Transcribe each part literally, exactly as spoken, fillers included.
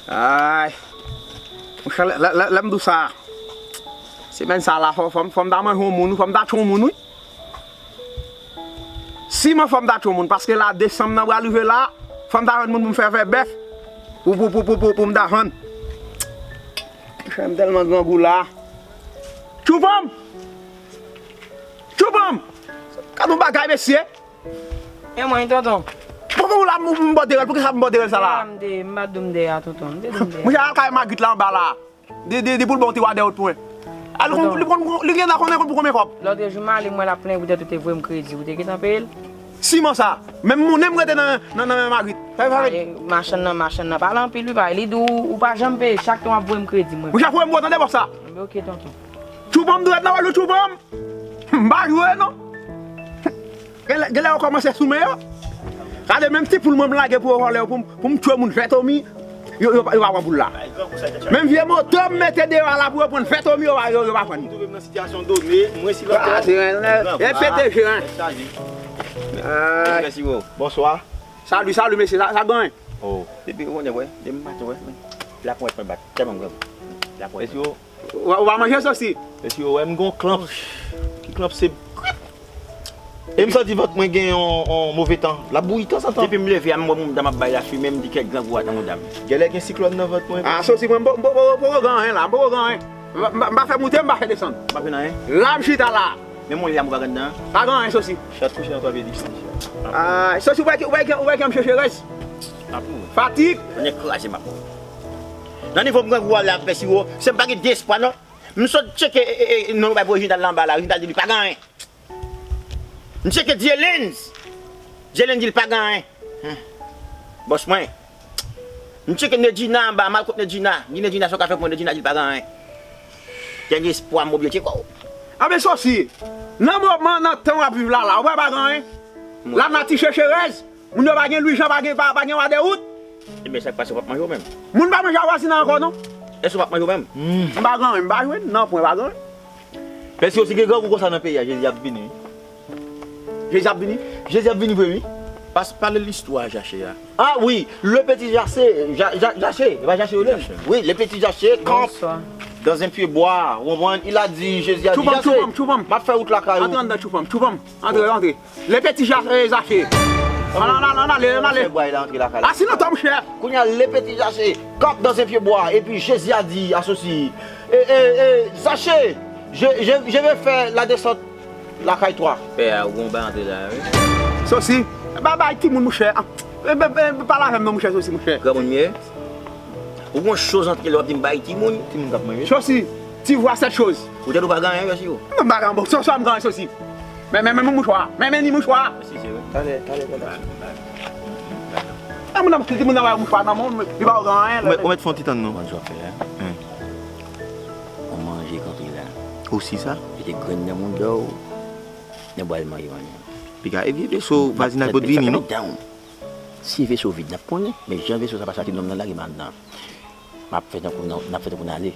Ay. Monchè, lè, lè, lè, lè m di w sa, semèn sa la, fò, fò, m- fò m ta manje yon moun, wi, fò m ta tchwe yon moun, wi. Siman fò m ta tchwe yon moun, paske la, desanm nan pral rive la, fò m ta jwenn moun pou m fè, fè bèf, pou, pou, pou, pou, pou, pou m ta vann. Monchè, m tèlman grangou la. Tchoupanm! Tchoupanm! Gad yon bagay, mesye! E mwen, tonton. Poukisa w la m, m bò dèyè l? Poukisa m bò dèyè l sa la? M te, m pa t dou m dèyè a, tonton. M te dou m dèyè a. Monchè, al kay Magrit la anba la. Di, di, di pou l ba w ti wadèwòt pou mwen. Al konn, li konn, li gentan konnen pou konbyen kòb. Lòt jou m ale, m wè l ap plenyen poutèt ou te voye m kredi. Ou te gentan peye l? Siman sa. Menm moun, menm rete nan, nan, nan men Magrit. Fè, fè, fè. Ay, machann nan, machann nan. Pale anpil, wi, bay. Li di w, ou pa janm peye. Chak tan w ap voye m kredi, mwen. Monchè, foure m bò tande bò sa. Enben, oke, tonton. Tchoupanm dwèt nan wè l, tchoupanm. M pa jwe, non. Genlè, genlè yo kòmanse sou men yo. Gade menm ti poul mwen m lage pou yo vòlè yo, pou m, pou m tchwe moun vètomi, yo, yo, pa- yo pa pran poul la. Menm vye moto m mete deyò a la pou yo pran vètomi, yo pa, yo, yo pa pran li. Twouve m nan sitiyasyon done, mwen si lòt. Ah, se, e pete je, hein. Ay. Mèsi, bro. Bonswa. Salut, salut, mesye, sa, sa gen? Oh. Depi ou konnen, wè, depi maten, wè, men. La ponyèt mwen bat, tèlman m grangou. La ponyèt. Mèsi, bro. Ou, ou pa manje sosi? Mesye, ou wè m gon klanp. Ki klanp se grip. E m santi vant mwen gen yon, yon move tan. L ap bouyi tanzantan. Depi m leve a, m wè mouda m ap bay lafimen, m di kèt grangou a nan mouda m. Genlè gen siklòn nan vant mwen. Ah, sosi mwen, m po- m po- m poko gen anyen la, m poko gen anyen. M pa- m pa- m pa fè moute, m pa fè desann. M pa fè anyen. La m chita la. Men mwen la m pa gen nan. Pa gen anyen sosi. Chat kouche nan twa pye di. Ah, sosi, ou wè ke, ou wè ke, ou wè ke m checherès. Fatig. Mwen kraze m ap. Nan nivo m grangou a la, pèsi wo, se m pa gen de espwa non. M sot tcheke, e, e, e, non, bay pou Reginald la anba la, Reginald di li pa gen anyen. M tcheke Dyelens. Dyelens di l pa gen anyen. Bòs mwen. M tcheke Nedjina anba, m al kot Nedjina. Di Nedjina sa w ka fè pou mwen, Nedjina di l pa gen anyen. Dènye espwa m oubyen tcheke w. Anben sosi, nan moman, nan tan w ap viv la la, ou wè pa gen anyen? Lanati checherèz. Moun yo pa gen lwijan, pa gen, pa, pa gen wadèwout. Ebyen, sa k pase, w p ap manje w menm? Moun pa manje a vwazinay ankò, non. Èske w p ap manje w menm? M pa gen anyen, m pa jwenn, nanpwen, pa gen anyen. Pèsi yo, si gen grangou konsa nan peyi a, Jezi ap vini. Jezi ap vini? Jezi ap vini vre, wi. Pas, pale listwa Jache a. Ah wi, le petit Jache, Ja- Ja- Jache, e pa Jache yo rele l? Jache. Wi, le petit Jache campe dans un pied bois, ou konprann? Il a dit, Jezi a di, Jache, m ap fè wout lakay ou. Antre anndan, Tchoupanm, Tchoupanm. Antre, antre. Le petit Ja- eh, Zache. Ann, ann, ann, ann ale, ann ale. Fè bway la antre lakay la. Asi nan tan, monchè. Kounye a, le petit Zache campe dans un pied bois, epi Jezi a di a sosi, eh, eh, eh, Zache, je, je, je vais faire la descente lakay twa. Pè a, ou gon bay antre la, wi. Sosi, bay, bay timoun, monchè. Ah, eh, eh, eh, pale avè m non, monchè, sosi, monchè. Granmoun m ye. Ou gon choz antre la, w ap di m bay timoun. Timoun k ap manje. Sosi, ti vwa sèt choz. Ou te di w pa gen anyen, mèsi ou. Non, m pa gen anyen, bon, sa, sa m gen anyen, sosi. Men, men, men, men mouchwa. Men, men ni mouchwa. Mèsi, se vre. Talè, talè, talè. Ah, moun nan, ti moun nan bay mouchwa nan men w, li ba w gen anyen. Ou mèt, ou mèt fè yon ti tann non. Kòman sa w ap fè la? Ou manje kanpe la. Ou si sa? Mete grenn nan mouda w. Nan bwal manje manyen. Piga, e vye veso vwazinay pot vini, non? Si veso vid, n ap konnen. Men jan veso sa pase ak nonm nan lage m anndan. M ap fè tankou n, n ap fè tankou n ale.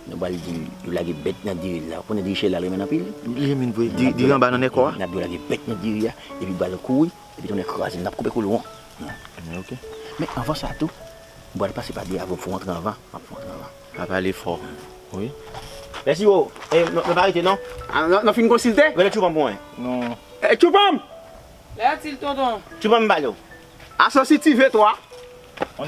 Nou pral di yo lage bèt nan diri la. Ou konnen diri chèlal renmen anpil? Li renmen vre. Diri, diri anba nan nèkò a. N ap di yo lage bèt nan diri a, epi bal kouri, epi tounen kraze l. N ap koupe kou l won. Ok. Men anvan sa tou, m pral pase pa dèyè avè w, fò w antre anvan. M ap fè w antre anvan. Pa pale fò. Wi. Mèsi, wo. E, nou, nou pa rete, non? Ah, nou, nou fin konsilte? Rele Tchoupanm pou mwen. Non. E, Tchoupanm! Lè itil, tonton. Tchoupanm, m pale w. Asosi ti ve twa.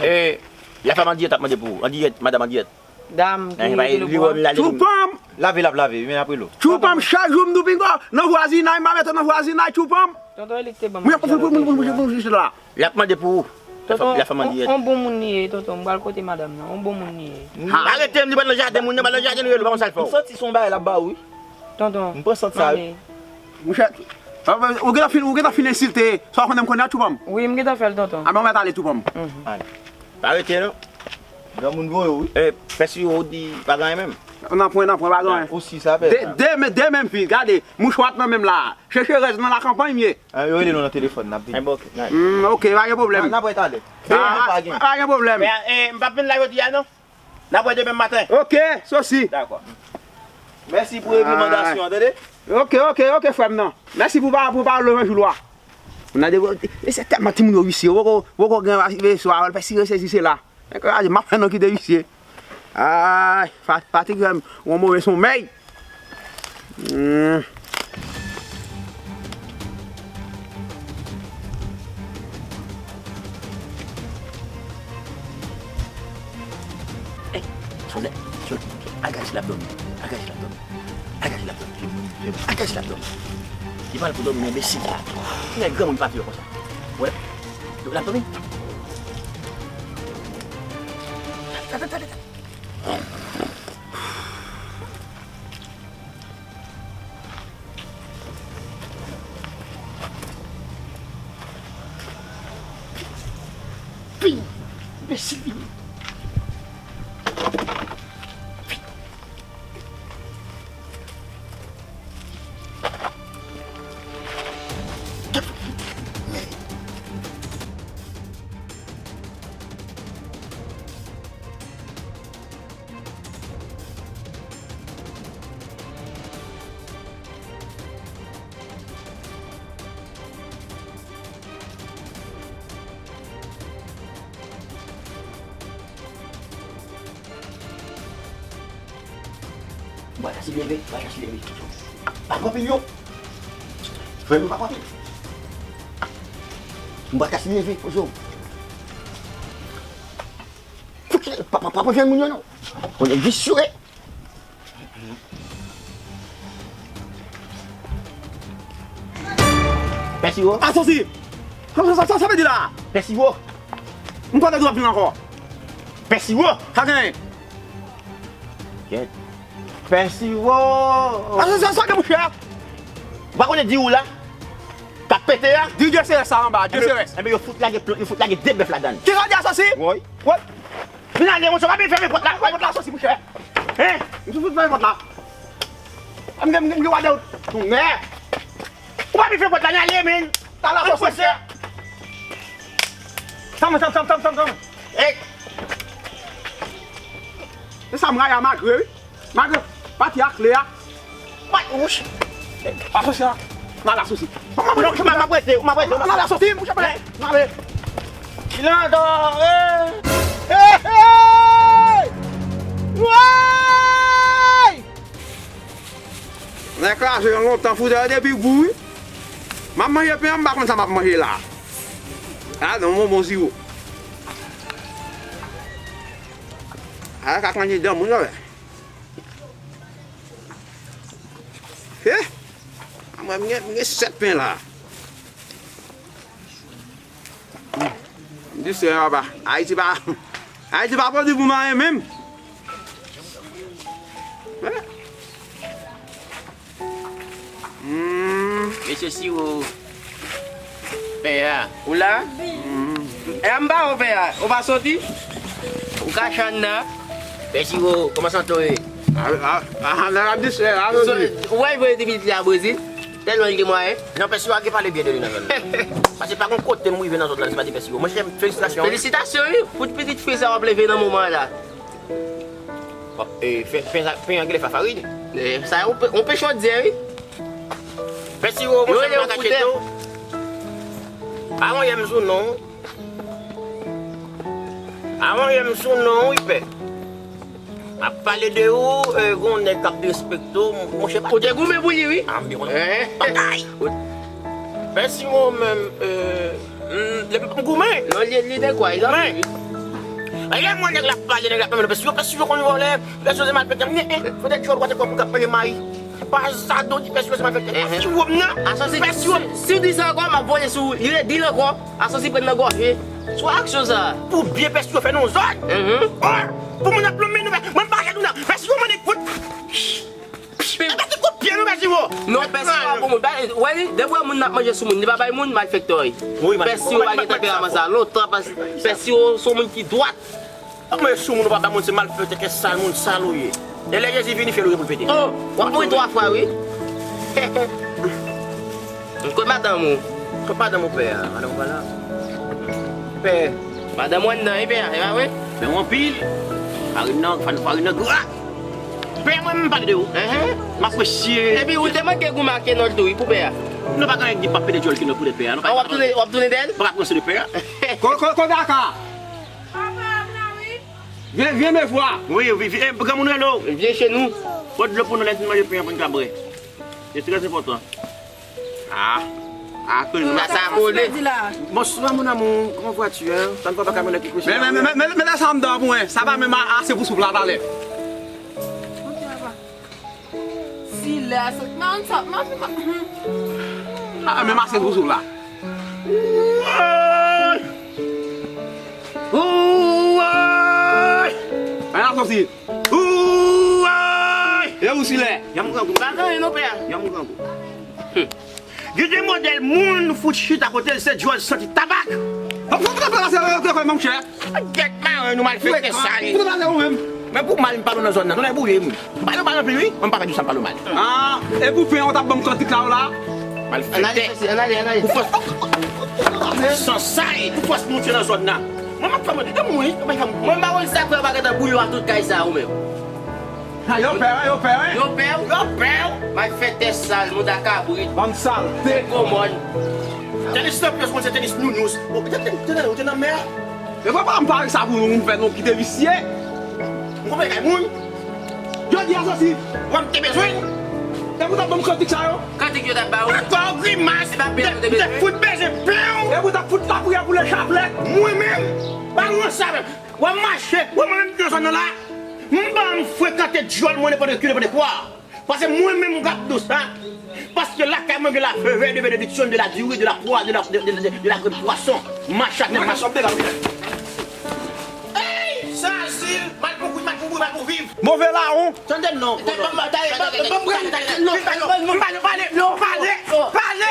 E, la femme Andièt ap mande pou ou. Andièt, madam Andièt. Dam ki rele pou ou. Tchoupanm! Lave l ap lave, men apre l. Tchoupanm, chak jou m di w pinga nan vwazinay, m pa mete w nan vwazinay, Tchoupanm. Tonton, e li ki te ban m. Mwen, mwen, mwen, mwen, mwen, mwen, mwen, mwen, la. L ap mande pou ou. Tonton, on bon moun li ye, tonton. M pral kote madanm nan. On bon moun li ye. Pa rete, m di pral nan jaden moun nan, pral nan jaden nou, yo pa konn sa l fè w. M santi se yon bagay l ap ba ou, wi. Tonton, m pran sant sa, wi. Monchè, ou gentan fin, ou gentan fin ensilte. Sa w konnen m konnen a, Tchoupanm? Wi, m gentan fè l, tonton. A, men w mèt ale, Tchoupanm. Ale. Pa rete, non. Granmoun voye w, wi. E, pèsi ou di pa gen anyen menm? Nanpwen, nanpwen, pa gen anyen. Ou si sa, pè. De, demen, demen m fin, gade, mouchwa t nan men m la. Checherèz nan lakanpay m ye. Ah, yo rele nou nan telefòn, n ap vini. Enben, ok, nice. Hmm, ok, pa gen pwoblèm. N ap wè talè. Ah, pa gen pwoblèm. Men, eh, m p ap vin la jodi a, non. N ap wè demen maten. Ok, sosi. Dakò. Mèsi pou rekòmandasyon an, tande? Ok, ok, ok, frè m nan. Mèsi pou pa, pou pawòl levanjil ou a. N a de, e se tèlman timoun yo visye, ou poko, poko gen, e swa, fè sire sezi se la. Nèg kraze, m ap fè nou kite visye. Ay, fa- fatig fè m yon move sonmèy. Hmm. Ey, Solèy, Solèy, Agayis la ap dòmi, Agayis la ap dòmi, Agayis la ap dòmi, Agayis la ap dòmi. Li pral pou dòmi, men enbesil sa. Ki nèg granmoun pa fè yo konsa. Wè, l ap dòmi. Tande, tande, tande. Vini, enbesil, vini. M pa ka si leve, m pa ka si leve. Pa kanpe yo. Frè m pa kanpe. M pa ka si leve, pozo. Fouti, pa, pa, pa, pa jwenn moun yo non. On est vicieux. Pè Siwo. Asosi! Sa, sa, sa, sa vle di la? Pè Siwo. M konnen w ap vin ankò. Pè Siwo. Sa genyen? Kèt. Pè Siwo. Asosi, sa, sa gen mouche a? Ou pa konnen di ou la? K ap pete a? Di Dye Selès sa anba, Dye Selès. Enben, yo fout lage plan, yo fout lage de bèf ladann. Kisa w di, Asosi? Woy. Woy. Vin ale, monchè, w pa vin fèmen pòt la. Fèmen pòt la, Asosi, monchè. Hein? M sou fout fèmen pòt la. M gen, m gen, m gen wade ou. Tonè. Ou pa vin fè pòt la, vin ale, men. Talè, Asosi. Tanm, tanm, tanm, tanm, tanm, tanm. Ey. E sa m rayi a magre, wi. Magre, pati a kle a. What? Wouch. Asosi a. M al Asosi. M ap rete, m ap rete, m ap rete. M al Asosi, mouche, pale. M ale. Kilando, eh. Hey, hey! Woy! Nèg kraze yon lontan fout depi gou, wi. M ap manje pen an, m pa konn sa m ap manje la. A, non, bonbon siwo. A, ka manje dan moun, la, wè. He! A mwen, m gen, m gen sèt pen la. M di se papa. Ayiti pa, Ayiti pa pwodui pou manyen menm. He! Hmm. Mesye Siwo. Pè a. Ou la? Hmm. E a m ba ou pè a. Ou pa soti? Ou kache anndan? Pè Siwo, kòman santi w ye? A, a, a, nan la di sè, a, ou wè, voye depi li a Brezil. Tèlman li gen mwayen. Non, Pè Siwo a gen pale byen de li nan zòn nan. Paske pa gon kote m rive nan zòn nan, se pa di Pè Siwo. Monchè, felisitasyon. Felisitasyon, wi. Pou pitit fri sa w ap leve nan moman an la. Bon, e, pen, pen, pen an genlè fafarin. E, sa yon pe, yon pen chodyè, wi. Pè Siwo, monchè, m pa kache tou. Avan yè m sou non. Avan yè m sou non, wi, pè. M ap pale de ou, e, gon nèg k ap derespekte w, monchè, pa. Ou te goumen pou li, wi. A, m byen konnen. Bagay. Pè Siwo menm, e, Hmm, depi m goumen. Non, li, li de kwa, li anvi, wi. E lè m wè nèg la ap pale, nèg la ap mande Pè Siwo, Pè Siwo konn vòlè, Pè Siwo se malfektè. M di, eh, poutèt djòl w ate kòb pou k ap manje mayi. Pa sa do di Pè Siwo se malfektè. Pè Siwo m nan. Asosi, Pè Siwo. Si, si w di sa ankò, m ap voye sou ou. Li redi l ankò. Asosi pran nan gòje. Sou aksyon sa. Pou byen Pè Siwo fè nou zòn. Oh, pou moun ap lonmen nou fè. Mwen m pa jwenn ou nan. Pè Siwo mande fout. Pè Siwo, kout pye nou, Pè Siwo. Non, Pè Siwo pa bon moun. Wè li, depi wè moun nan ap manje sou moun, li pa bay moun, malfektè w ye. Pè Siwo pa gen tanperaman sa lontan, Pè Siwo se yon moun ki dwat. Manje sou moun, ou pa bay moun, se malfektè, kè sal, moun sal ou ye. E lè Jezi vini, fè l ou gen pou l pete. Oh, w ap mouri twa fwa, wi. Kot madanm ou? Kot madanm ou, pè a? Madanm ou pa la? Pè. Madanm ou anndan, wi, pè a, e pa vre? Pè ou anpil. Farin nan, farin nan gra. Pè mwen, m pale de ou. Enhen. M apresye. Epi ou te manke goumen ak Kenòl tou, wi, pou pè a. Nou pa gen nèg ki p ap pede djòl Kenòl poutèt pè a. Nou pa. A, w ap tounen, w ap tounen dèyè l? Pa pran swen de pè a. Ko, ko, ko Kaka? Papa, m la, wi. Vyen, vyen, me vwa. Wi, wi, wi. E, granmoun rele w. Vyen chez nous. Pot dlo pou nou lè n fin manje pen an pou n ka bwè. Se trè enpòtan. Ah. Ah, kole nou. Sa, sa kole. Bonswa, mon amour. Comment vas-tu, hein? Ça ne va pas, Camille, qui couche. Men, men, men, men, men, men, sa m dan pou mwen. Sa pa menm ase pou soup la, talè. Ok, papa. Si lè a sot, man, sa, man, man. Ah, men mache sou sou la. Ouay! Ouay! Ay, asosi. Ouay! E ou si lè? Yanm grangou. Pa gen anyen non, pè a. Yanm grangou. Gen de modèl moun fout chita kote l se djòl santi tabak. Fò, fò, fò, fò, fò, fò, monchè. Gèt maren nou malfektè sal. Fò, fò, fò, fò, ou menm. Men pou mal m pale w nan zòn nan. Tonnè bouyi m. M pale w mal anpil wi. Mwen m pa pèdi sa m pale w mal. Ah, e pou pen an w t ap ban m kantik la w la. Malfektè. Ann ale, mesye, ann ale, ann ale. Pou fòs. Sansay, pou fòs monte nan zòn nan. Mwen m ap fè mwen. E mwen, mwen pa konn sa fè w pa gentan bouyi w ak tout kay sa ou menm. Ha, yo pè, wi, yo pè, wi. Yo pè, wi. Yo pè, wi. Malfektè sal, mouda kabrit. Bann salte. Gwo mòn. Tenis nan pye w, se tenis nounous. Ou te, te, te, ou te nan mè a. E papa m pare sa pou nou, m fè nou kite visye. M konprann kay moun. Jodi a soti. Wè m te bezwen. E pou t ap ban m kantik sa yo. Kantik yo t ap ba ou. Ankò grimas. Se pa pè nou te bezwen. Te fout bezwen plen w. E pou t ap fout lapriyè pou le chaplèt. Mwen menm, pa nan sa menm. Wè m mache, wè mwen menm nan zòn nan la. M pa m frekante djòl mwen nenpòt ki, nenpòt kwa. Paske mwen menm m gad dous, hein. Paske lakay mwen gen la faveur de bénédiction, de la durée, de la poids, de la, de, de, de, de la graine poisson. Mache atè, mache. Ey, Sazil, mal pou kout, mal pou bri, mal pou viv. Move lawon. Tande m non. Tande, ban m, tande, ban m, ban m pale, tande, non, pale, pale, pale, pale, pale, pale, pale,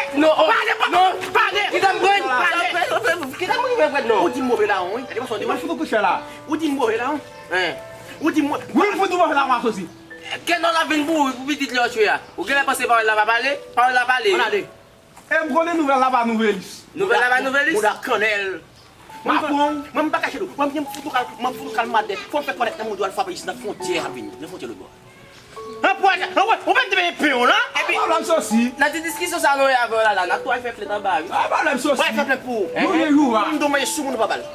pale, pale. Kite m pale. Kite m pale, non. Ou di m move lawon, wi. Gade, mwen fout ou kouche la. Ou di m move lawon. Hein. Ou di m move. Wi, m fout ou move lawon asosi. Kè nò la vin pou ou, pou pitit lè w tchwe a. Ou genlè panse pawòl la pa pale? Pawòl la pale. Ann ale. E m konnen nouvèl la pa nouvelis. Nouvèl la pa nouvelis? Mouda kannèl. M ap pran w. Mwen m pa kache nou. Mwen m fout ou kal, mwen fout ou kal madè. Fò m fè kònèt nan moun yo alfabeyis nan fwontyè a vini. Nan fwontyè lòtbò. Anpwaza, anpwaza, ou pa te veye pen w la? Epi, pwoblèm sosi. Nan ti diskisyon sa nou ye avè w la, la, n ap tou al fè plent anba, wi. Ah, pwoblèm sosi. Pral fè plent pou ou. Nou gen jou a. M di w manje soumoun ou pa ba l.